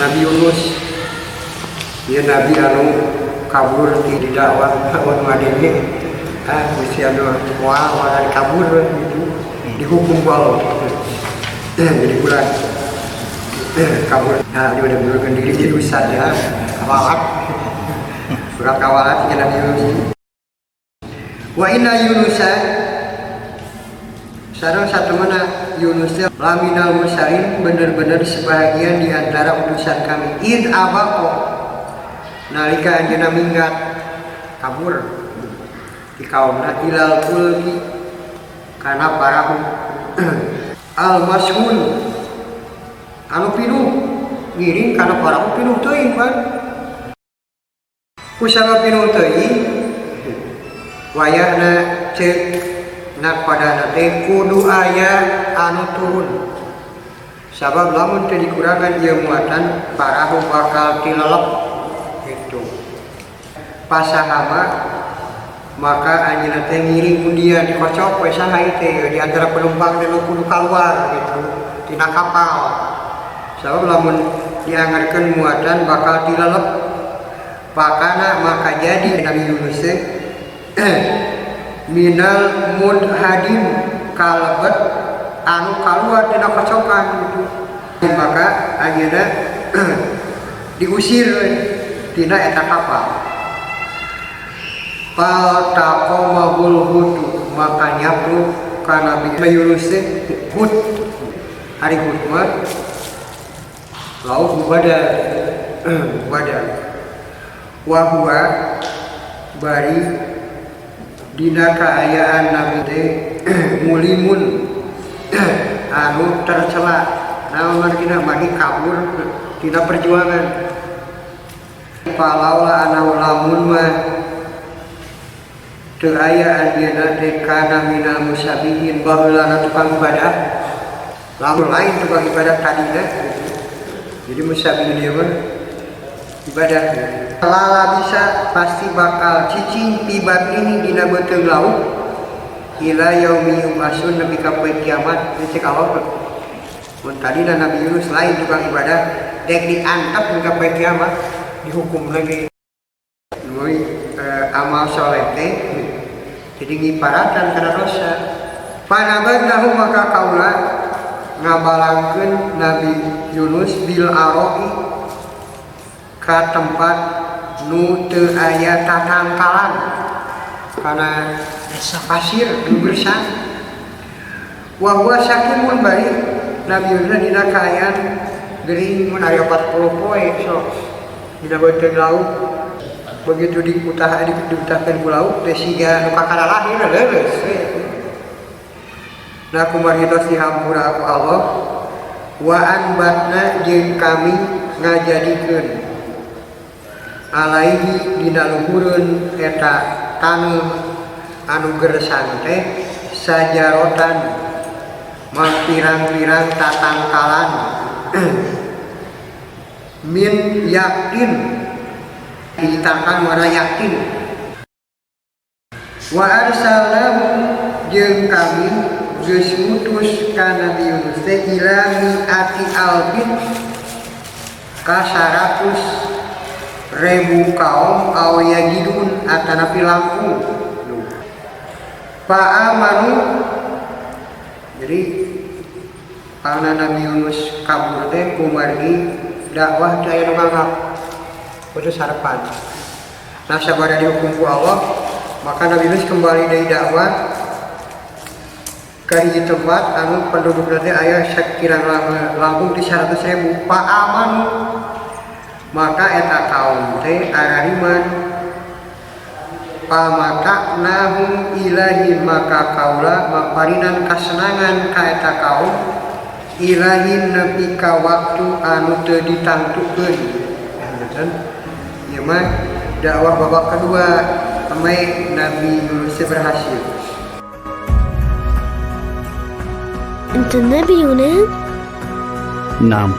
Nabi Yunus. Ieu nabi anu kabur ti dakwah mun ngadenge ah bisi anu moal moal kabur gitu dihukum ku Allah. Jadi bulan kabur, nah dia udah mengundurkan diri jadi ustad ya, kawalat surat kawalat Nabi Yunus. Wa inna Yunusa sareng satemena Yunus laminal mursalin, bener-bener sebahagian di antara utusan kami. Id abaqo, nalika anjeunna minggat kabur di kaumna, ilal fulki, kana parahu, al mashhun, anu pinuh, ngiring kana parahu pinuh teuing kan. Kusabab pinuh teuing, wayahna ceuk nakodana teh kudu aya anu turun, sabab lamun teu dikurangan ieu muatan, parahu bakal tilelep gitu. Fasahama, maka anjeunna teh ngiring undian, dikocok we saha ieu teh di antara penumpang teh nu kudu kaluar gitu tina kapal, sabab lamun diangarkeun muatan bakal tilelep. Fakana, maka jadi Nabi Yunus teh minal mudhadin, kalebet anu kaluar tina kocokan gitu. Maka anjeunna diusir tina eta kapal. Faltaqomahul hutu, maka nyapluk ka Nabi Yunus teh hut. Ari hut mah lauk badal badal. Wa huwa, bari dina kaayaan Nabi teh, mulimun, anu tercela. Naon margina? Margi kabur tina perjuangan. Falaula annahu, lamun mah teu aya anjeunna teh, kana minal musabbihin, baheulana tukang ibadah, lamun lain tukang ibadah tadina. Jadi musabbihin ieu mah ibadah. Lalabisa, pasti bakal cicing, fi batnihi, dina beuteung lauk, ila yaumi yub'atsun, nepi ka poe kiamat. Cek Allah, mun tadina Nabi Yunus lain tukang ibadah, dek diantep nepi ka poe kiamat dihukum lagi. Nui amal soleh teh jadi ngiparatan kana dosa. Fanabadnahu, maka kaula ngabalangkeun Nabi Yunus, bil aroi, ka tempat nu teu aya tatangkalan, kana pasir nu gersang. Wa huwa saqimun, bari Nabi Yunus dina kaayaan gering. Mun ari 40 poe sok dina beuteung laut, begitu dikutah diutahkeun ku laut teh siga nu kakara lahir, leuleus we. Nah, kumargi tos dihampura ku Allah. Wa anbatna, jeung kami ngajadikeun, alaihi, dina luhureun eta taneuh anu gersang teh, sajarotan, mangpirang-pirang tatangkalan, min yaqtin, ditangkan warna yaqtin. Wa arsalnahu, jeung kami geus ngutus ka Nabi Yunus teh, ila mi'ati alfin, ka 100.000 kaum, aw yazidun, atanapi langkung. Fa amanu. Jadi karena Nabi Yunus kabur teh kumargi dakwah teh aya nu nganggap, putus harapan. Nah, sabada dihukum ku Allah, maka Nabi Yunus kembali dari dakwah ke hiji tempat anu penduduk nanti aya sekirang langkung di 100.000. Fa amanu, maka eta kaum teh arariman. Famata'nahum ilahin, maka kaula maparinan kasenangan ka eta kaum, ilahin, nepi ka waktu anu teu ditangtukeun. Ieu mah dakwah babak kedua amai Nabi Yunus berhasil. أنت النبي يونان؟ نعم.